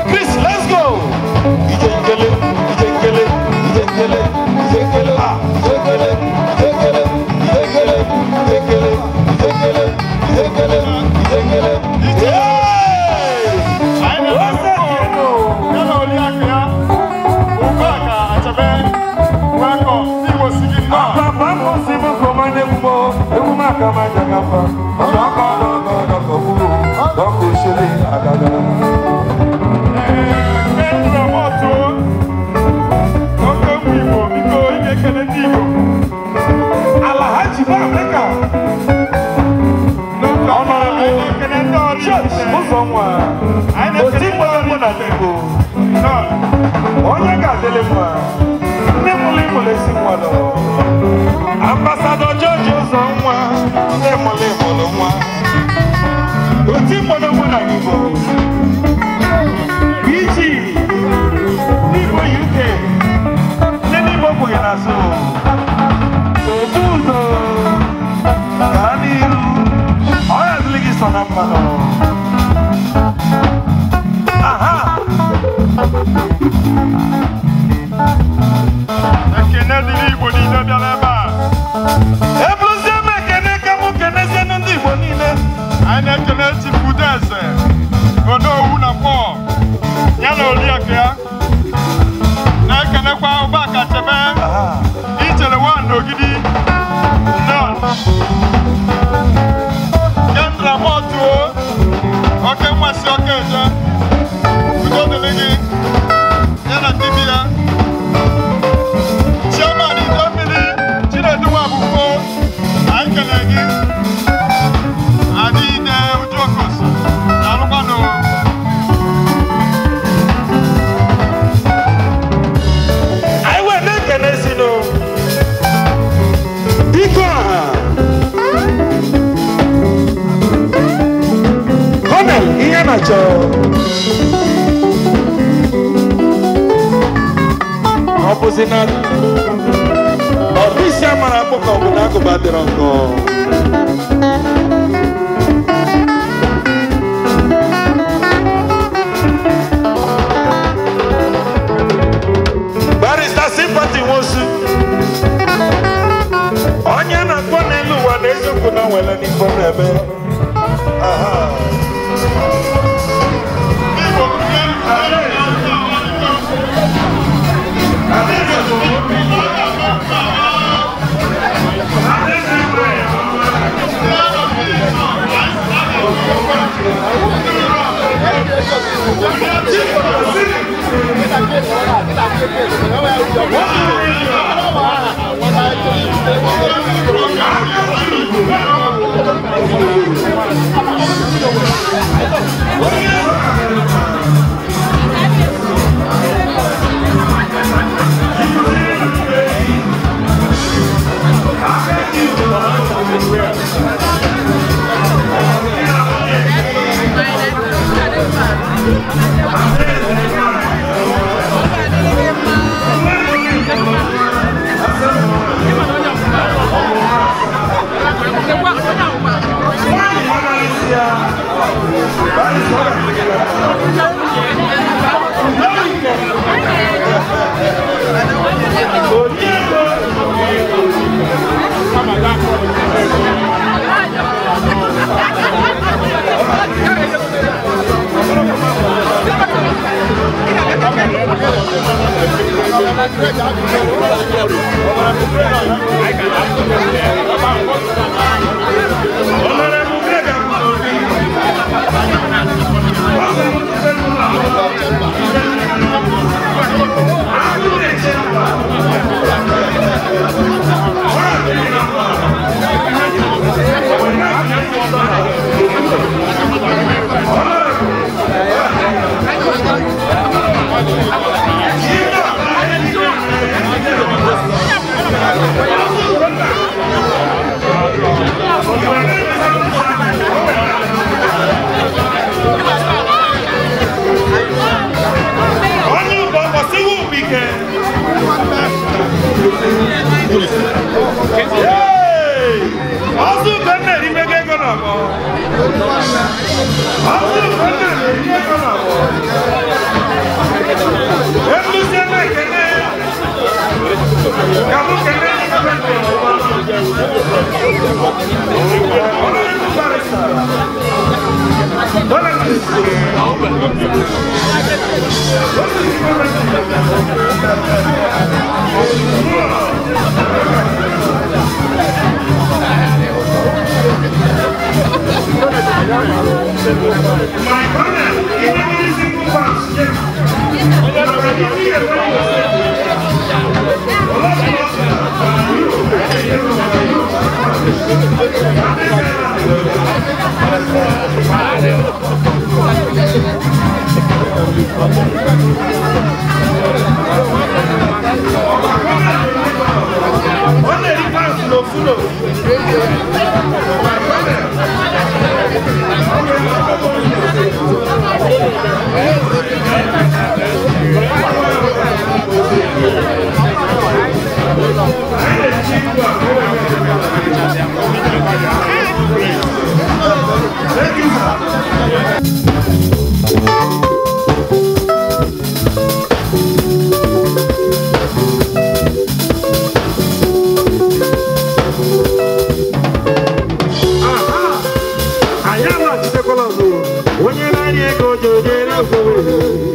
Chris, let's go. Ijekele, ijekele, ijekele, ijekele, ijekele, ijekele, ijekele, ijekele, ijekele, ijekele, ijekele. Ambassador George Uzonwa, Nemole Molonwa, Oti Molonwa Igbo, BG, Igbo UK, Nene Igbo Kwughị Obuzo, Ganiru, Ọya adịghị gị sọ na mmanụ. Aha! Ekene dịrị Igbo niile bịara ebe a. Eburuzie m ekene ka mụ kenezie ndị Igbo niile. Anyị na-ekene Chief Udeze, Onowu na Paul, ya na oriakụ ya. Na-ekenekwa Ụbaka Chebe, Ichere Nwanne Ogidi, Nọn. Kendra Motuo, Oke Mmasị Oke Eje, udo dịrị gị, ya na ndị bi ya. Chairman Idemili Chinedu Nwabuko, anyị kelee gị. Adịide Ujuokosi, daalụkwanụ. Anyị wee na-ekene sinụ. Biko ọha. Colonel ihe na-achọ. Ọ bụzi na ọbịsị amara akpụ ka ọ bụ na agụba dịrọ nkọ. Barrister Sympathy Nwosu, onye na-akpọ n'elu ụwa na eziokwu na nwere n'ife ọ na-eme. Aha. Honorable Greg Agudobi. Onye na-arị ego jere ofowe.